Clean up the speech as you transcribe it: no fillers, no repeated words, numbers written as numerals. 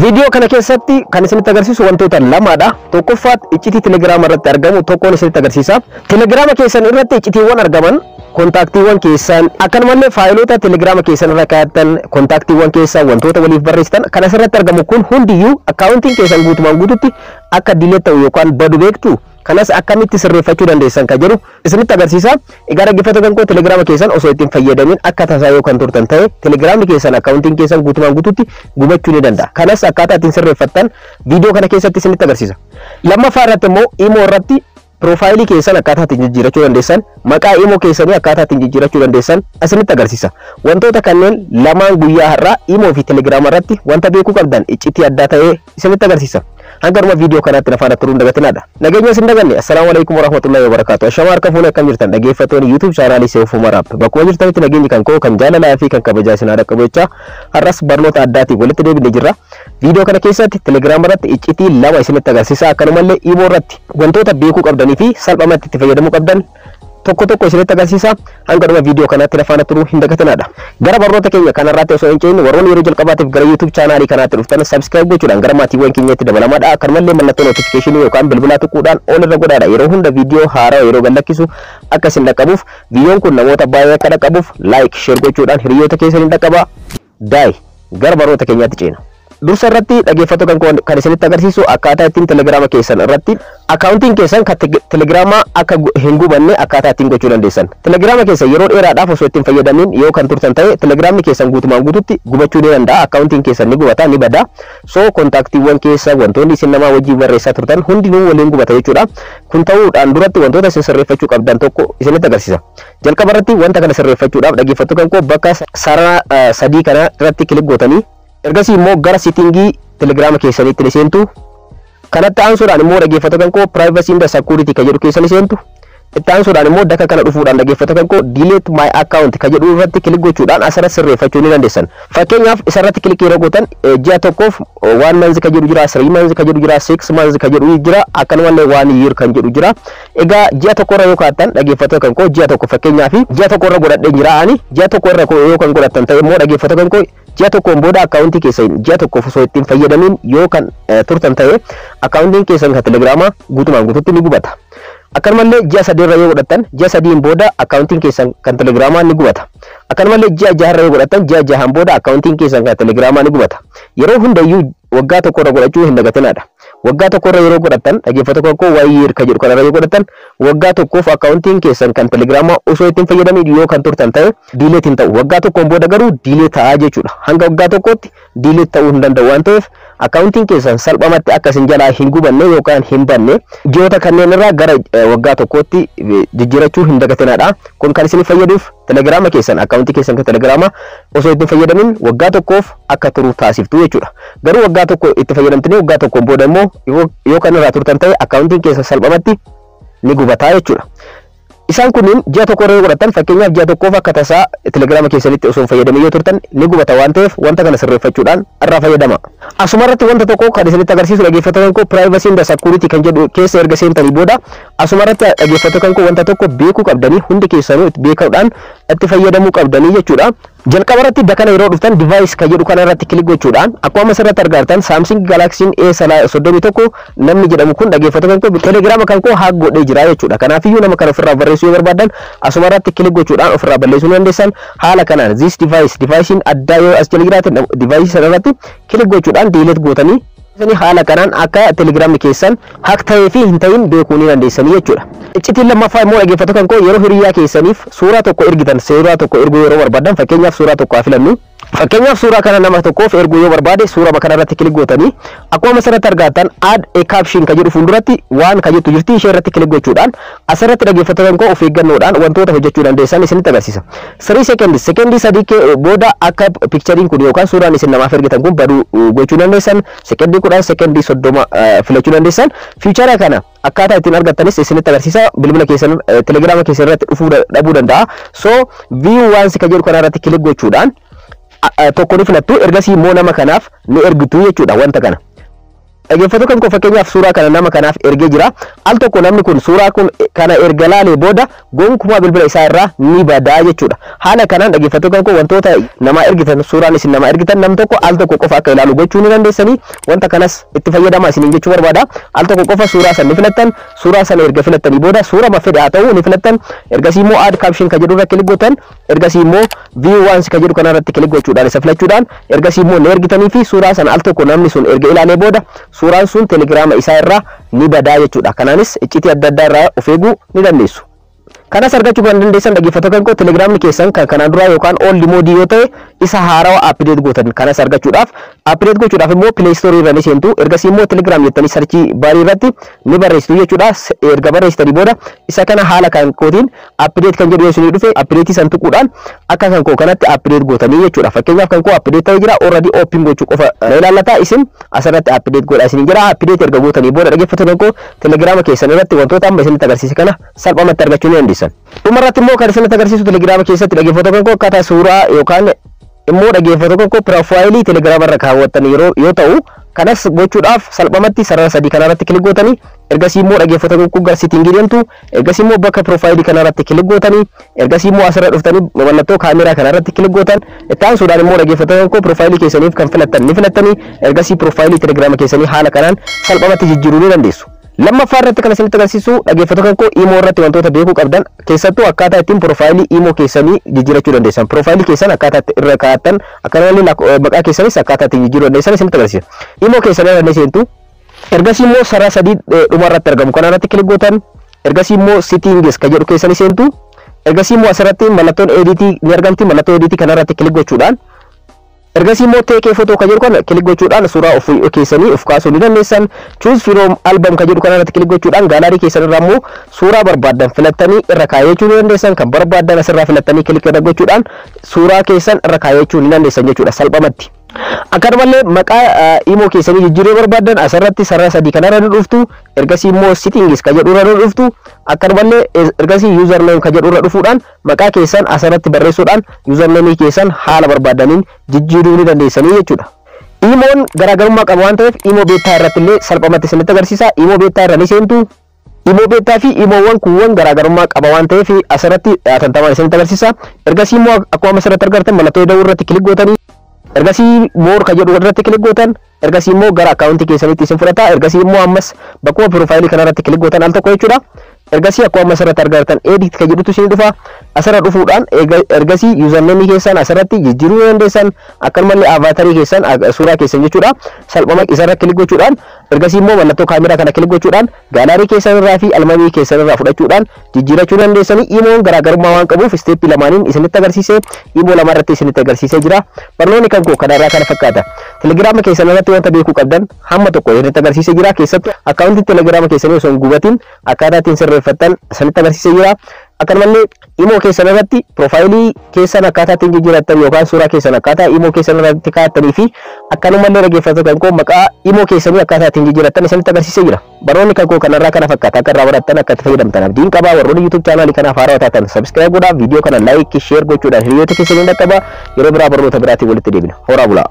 Viidiyoo kana keessatti kan isinitti agarsiisu wantoota lamaadha. Tokkoffaatti iccitii Telegiraama irratti argamu tokkoon isinitti agarsiisa. Telegiraama keessan irratti iccitiiwwan argaman, kontaaktiiwwan keessan, akkanumallee faayilota Telegiraama keessan irra kaa'attan, kontaaktiiwwan keessan, wantoota waliif barreessitan kan asirratti argamu kun hundiyyuu akkaawuntiin keessan guutumaan guututti akka delete ta'u yookaan badu beektu. Kanas akkamitti sirreeffachuu dandeessan kan jedhu isinitti agarsiisa. Egaa dhaggeeffattoota kan koo, Telegiraama keessan osoo ittiin fayyadamin akka tasaa yoo kan turtan ta'e, Telegiraamni keessan, akkaawuntiin keessan guutumaan guututti gubachuu ni danda'a. Kanas akkaataa ittiin sirreeffattan viidiyoo kana keessatti isinitti agarsiisa. Lammaffaa irratti immoo Imo irratti piroofaayilii keessan akkaataa ittiin jijjiirachuu dandeessan, maqaa Imo keessanii akkaataa ittiin jijjiirachuu dandeessan isinitti agarsiisa. Wantoota kanneen lamaan guyyaa har'aa Imo fi Telegiraama irratti wanta beekuu qabdan iccitii addaa ta'ee isinitti agarsiisa. Hanga dhuma viidiyoo kanaatti na faana turuun dagatinaadha. Nageenya isin daganne. Assalaamu alaikum warahmatullahi wabarakatuh. Ashama harka fuunee, akkam jirtan dhaggeeffattoonni YouTube chaanaalii Seef Umar? Bakkuma jirtanitti nageenyi kan koo kan jaalalaa fi kan kabajaa isin haa dhaqqabu jechaa, har'as barnoota addaatiin walitti deebinee jirra. Viidiyoo kana keessatti Telegiraama irratti iccitii lama isinitti agarsiisa. Akkanumallee Imo irratti wantoota beekuu qabdanii fi salphumatti itti fayyadamuu qabdan tokko tokko isinitti agarsiisa. Hanga dhuma viidiyoo kanaatti na faana turuu hin dagatinaadha. Gara barnoota keenya kanarraatti osoo hin cehin, warroonni yeroo jalqabaatiif gara YouTube chaanaalii kanaatti dhuftan subscribe gochuudhaan gara maatiiwwan keenyatti dabalamaadha. Akkanumallee mallattoo notification yookaan bilbilaa tuquudhaan ol irra godhaadha. Yeroo hunda viidiyoo haaraa yeroo gadlakkisu akka isin dhaqqabuuf, viidiyoon kun namoota baay'ee akka dhaqqabuuf like, share gochuudhaan hiriyoota keessan hin dhaqqaba. Daa'e gara barnoota keenyaatti ceena. Dursa irratti dhaggeeffattoota kan isinitti agarsiisu akkaataa ittiin Telegiraama keessan irratti akkaawuntiin keessan kan Telegiraama akka hin gubanne akkaataa ittiin gochuu dandeessan. Telegiraama keessan yeroo dheeraadhaaf osoo ittiin fayyadamin yoo kan turtan ta'e, Telegiraamni keessan guutumaan guututti gubachuu ni danda'a. Akkaawuntiin keessan ni gubata, ni bada. So kontaaktiiwwan keessa wantoonni isin namaa wajjin barreessaa turtan hundinuu waliin gubata jechuudha. Kun ta'uudhaan duratti wantoota isin sirreeffachuu qabdan tokko isinitti agarsiisa. Jalqaba irratti wanta kana sirreeffachuudhaaf, dhaggeeffattoota kan koo, bakka sarara sadii kana irratti click gootanii, ergasii immoo gara setting Telegiraama keessaniitti ni seentu. Kanatti aansuudhaan immoo, dhaggeeffattoota kan koo, privacy and security kan jedhu keessa ni seentu. Itti aansuudhaan immoo daka kana dhufuudhaan, dhaggeeffattoota kan koo, delete my account kan jedhu irratti click gochuudhaan asirratti sirreeffachuu ni dandeessan. Fakkeenyaaf isarratti click yeroo gootan, ji'a tokkoof one month kan jedhu jira, 3 months kan jedhu jira, 6 months kan jedhu jira, akkanumallee one year kan jedhu jira. Egaa ji'a tokkorra yoo kaa'attan, dhaggeeffattoota kan koo, ji'a tokko fakkeenyaaf ji'a tokkorra godhadhee jira ani. Ji'a tokkorra yoo kan godhattan ta'e immoo, dhaggeeffattoota kan koo, ji'a tokkoon booda akkaawuntii keessan ji'a tokkoof osoo ittiin fayyadamin yoo kan turtan ta'e, akkaawuntiin keessan kan Telegiraamaa guutumaan guututti ni gubata. Akkanumallee ji'a sadiirra yoo godhattan, ji'a 3n booda akkaawuntiin keessan kan Telegiraamaa ni gubata. Akkanumallee ji'a jaharra yoo godhattan, ji'a jahan booda akkaawuntiin keessan kan Telegiraamaa ni gubata. Yeroo hundayyuu waggaa tokkorra godhachuu hin dagatinaadha. Waggaa tokkorra yeroo godhattan, dhaggeeffattoota koo, one year kan jedhu kanarra yoo godhattan, waggaa tokkoof akkaawuntiin keessan kan Telegiraamaa osoo ittiin fayyadamin yoo kan turtan ta'e delete hin ta'u. Waggaa tokkoon booda garuu delete ta'aa jechuudha. Hanga waggaa tokkootti delete ta'uu hin danda'u waan ta'eef, akkaawuntiin keessan salphumatti akka isin jalaa hin gubanne yookaan hin banne ji'oota kanneen irraa gara waggaa tokkootti jijjiirachuu hin dagatinaadha. Kun kan isin fayyaduuf Telegiraama keessan, akkaawuntii keessan kan Telegiraama osoo ittiin fayyadamin waggaa tokkoof akka turu taasiftu jechuudha. Garuu waggaa tokko itti fayyadamtanii waggaa tokkoon booda immoo yoo kan irraa turtan ta'e, akkaawuntiin keessan salphumatti ni gubataa jechuudha. Isaan kunniin ji'a tokko irra yoo godhatan, fakkeenyaaf ji'a tokkoof akka tasaa Telegiraama keessanitti osoo hin fayyadamin yoo turtan ni gubata waan ta'eef, wanta kana sirreeffachuudhaan irraa fayyadama. Asuma irratti wanta tokko kan isinitti agarsiisu, dhaggeeffattoota koo, privacy and security kan jedhu keessa erga seentanii booda, asuma irratti, dhaggeeffattoota koo, wanta tokko beekuu qabdanii, hundi keessanuu beekuudhaan itti fayyadamuu qabdanii jechuudha. Jalqaba irratti dakana yeroo dhuftan, device kan jedhu kana irratti click gochuudhaan, akkuma asirratti argartan, Samsung Galaxy A31 namni jedhamu kun, dhaggeeffattoota kan koo, Telegiraama kan koo hack godhee jira jechuudha. Kanaafiyyuu nama kana ofirraa barreessuu yoo barbaadan, asuma irratti click gochuudhaan ofirraa balleessuu ni dandeessan. Haala kanaan this device, devicein addaa yoo as jala jiraate, device sana irratti click gochuudhaan delete gootanii, haala kanaan akka Telegiraamni keessan hack ta'ee fi hin ta'in beekuu ni dandeessanii jechuudha. Iccitiin lammaffaa immoo, dhaggeeffattoota kan koo, yeroo hiriyaa keessaniif suuraa tokko ergitan, suuraa tokko erguu yeroo barbaadan, fakkeenyaaf suuraa tokko haa filannu. Fakkeenyaaf suuraa kana nama tokkoof erguu yoo barbaade, suuraa kana irratti click gootanii, akkuma asirratti argattan, add a caption kan jedhu fuulduratti waan kan jettu jirti, ishee irratti click gochuudhaan asirratti, dhaggeeffattoota koo, of eeggannoodhaan wantoota hojjechuu dandeessan isinitti agarsiisa. 3 seconds, sekendii 3 booda akka pictureiin kun yookaan suuraan isin namaaf ergitan kun baduu gochuu dandeessan. Sekendii 10, sekendii 30 filachuu dandeessan. Feature kana akkaataa ittiin argattanis isinitti agarsiisa. Bilbila keessan Telegiraama keessan irratti dhufuu dhabuu danda'a. So view once kan jedhu kana irratti click gochuudhaan tokko ni filattu, ergasii immoo nama kanaaf ni ergitu jechuudha wanta kana. Dhaggeeffattoota kan koo, fakkeenyaaf suuraa kana nama kanaaf ergee jira. Al tokko namni kun suuraa kun kana erga laalee booda gonkumaa bilbila isaa irraa ni badaa jechuudha. Haala kanaan, dhaggeeffattoota kan koo, wantoota namaa ergitan, suuraan isin namaa ergitan nam tokko al tokko qofa akka ilaalu gochuu ni dandeessanii. Wanta kanas itti fayyadamaa isiniin jechuu barbaada. Al tokko qofa suuraa san ni filattan. Suuraa sana erga filattanii booda suura fedhe haa ta'u ni filattan. Ergasii immoo add caption ka jedhu irra click gootan. Ergasii immoo view once ka jedhu kanarratti click gochuudhaan, isa filachuudhaan, ergasii immoo ni ergitanii fi suuraa sana al tokko namni sun erga ilaalee booda suuraan sun Telegiraama isaa irraa ni badaa jechuudha. Kanaanis iccitii adda addaa irraa of eeguu ni dandeessu. Kanas argachuu kan dandeessan, dhaggeeffattoota kan koo, Telegiraamni keessan kan kanaan duraa yookaan old mode yoo ta'e isa haarawaa update gootan. Kanas argachuudhaaf, update gochuudhaaf immoo Play Store irra ni seentu. Ergasii immoo Telegram jettanii search bar irratti ni barreessitu jechuudha. Erga barreessitanii booda isa kana haala kan kootiin update kan jedhu yoo isinii dhufe, update san tuquudhaan akka kan koo kanatti update gootanii jechuudha. Fakkeenyaaf kan koo update ta'ee jira, already open gochuu qofa na ilaallata. Isin asirratti update godha isin jira. Update erga gootanii booda, dhaggeeffattoota kan koo, Telegiraama keessan irratti wantoota amma isinitti agarsiise kana salphumatti argachuu ni dandeessan. Dhumarratti immoo kan isinitti agarsiisu Telegiraama keessatti, dhaggeeffattoota kan koo, akkaataa suuraa yookaan immoo, dhaggeeffattoota kan koo, profile Telegiraama irra kaawwattan yeroo yoo ta'u, kanas gochuudhaaf salphumatti sarara sadii kanarratti click gootanii, ergasii immoo, dhaggeeffattoota kan koo, gara setting deemtu. Ergasii immoo bakka profile kanarratti click gootanii, ergasii immoo asirra dhuftanii mallattoo kaameraa kanarratti click gootan. Itti aansuudhaan immoo, dhaggeeffattoota kan koo, profile keessaniif kan filattan ni filattanii, ergasii profile Telegiraama keessanii haala kanaan salphumatti jijjiiruu ni dandeessu. Lammaffaa irratti kan isinitti agarsiisu, dhaggeeffattoota kan koo, Imo irratti wantoota beekuu qabdan, keessattuu akkaataa ittiin profile Imo keessanii jijjiirachuu dandeessan. Profile keessan akkaataa itti irra kaa'attan, akkanumallee maqaa keessanis akkaataa ittiin jijjiiruu dandeessan isinitti agarsiisa. Imo keessan irra ni seentu. Ergasii immoo sarara sadii dhuma irratti argamu kana irratti click gootan. Ergasii immoo settings kan jedhu keessanii seentu. Ergasii immoo asirratti mallattoon edit ni argamti. Mallattoo edit kana irratti click gochuudhaan, ergasii immoo take photo kan jedhu kana click gochuudhaan suuraa ofii keessanii of kaasuu ni dandeessan. Choose from album kan jedhu kana irratti click gochuudhaan gallery keessan irraa immoo suuraa barbaaddan filattanii irra kaayachuu ni dandeessan. Kan barbaaddan asirraa filattanii click irra gochuudhaan suuraa keessan irra kaayachuu ni dandeessan jechuudha salphumatti. Akkanumallee maqaa Imo keessanii jijjiiruu barbaaddan asirratti sarara sadii kanarra ni dhuftu. Ergasii immoo settings kan jedhu irra ni dhuftu. Akkanumallee ergasii username kan jedhu irra dhufuudhaan maqaa keessan asirratti barreessuudhaan username keessan haala barbaadaniin jijjiiruu ni dandeessanii jechuudha. Imoon garaagarummaa qaba waan ta'eef Imo beta irratti illee salphumatti isinitti agarsiisa. Imo beta irra ni seentu. Imo beta fi Imoowwan kuuwwan garaagarummaa qaba waan ta'eef asirratti tantamaan isinitti agarsiisa. Ergasii immoo akkuma asirratti argartan mallattoo ida'uu irratti click gootanii, ergasii more ka jedhu irratti click gootan. Ergasii immoo gara account keessanitti isin fudhata. Ergasii immoo ammas bakkuma profile kanarratti click gootan al tokko jechuudha. Ergasii akkuma asirratti argartan edit ka jedhutu isin dhufa. Asirra dhufuudhaan ergasii username keessan asirratti jijjiiruu dandeessan. Akkanumallee avatar keessan, suuraa keessan jechuudha, salphuma isarra click gochuudhaan, ergasii immoo mallattoo kaameraa kana click gochuudhaan gallery keessan irraa fi album keessan irraa fudhachuudhaan jijjiirachuu dandeessanii. Imoon garaagarummaa waan qabuuf step lamaaniin isinitti agarsiise, Imo lama irratti isinitti agarsiisee jira. Barnoonni kan koo kanarraa kana fakkaata. Telegiraama keessan irratti wanta beekuu qabdan hamma tokko isinitti agarsiisee jira. Keessattuu account Telegiraama keessanii osoo hin gubatin akkaataa ittiin sirreeffattan isinitti agarsiisee jira. Akkanumallee Imo keessan irratti profile keessan akkaataa ittiin jijjiirattan yookaan suuraa keessan akkaataa Imo keessan irratti kaa'attanii fi akkanumallee, dhaggeeffattoota kan koo, maqaa Imo keessanii akkaataa ittiin jijjiirattan isinitti agarsiisee jira. Barnoonni kan koo kanarraa kana fakkaata. Akka irraa barattan, akka itti fayyadamtan abdiin qaba. Warroonni YouTube channel kanaaf haarawaa taatan subscribe godhaa, viidiyoo kana like, share gochuudhaan hiriyoota keessanii dhaqqaba. Yeroo biraa barnoota biraatiin walitti deebina. Horaa bulaa.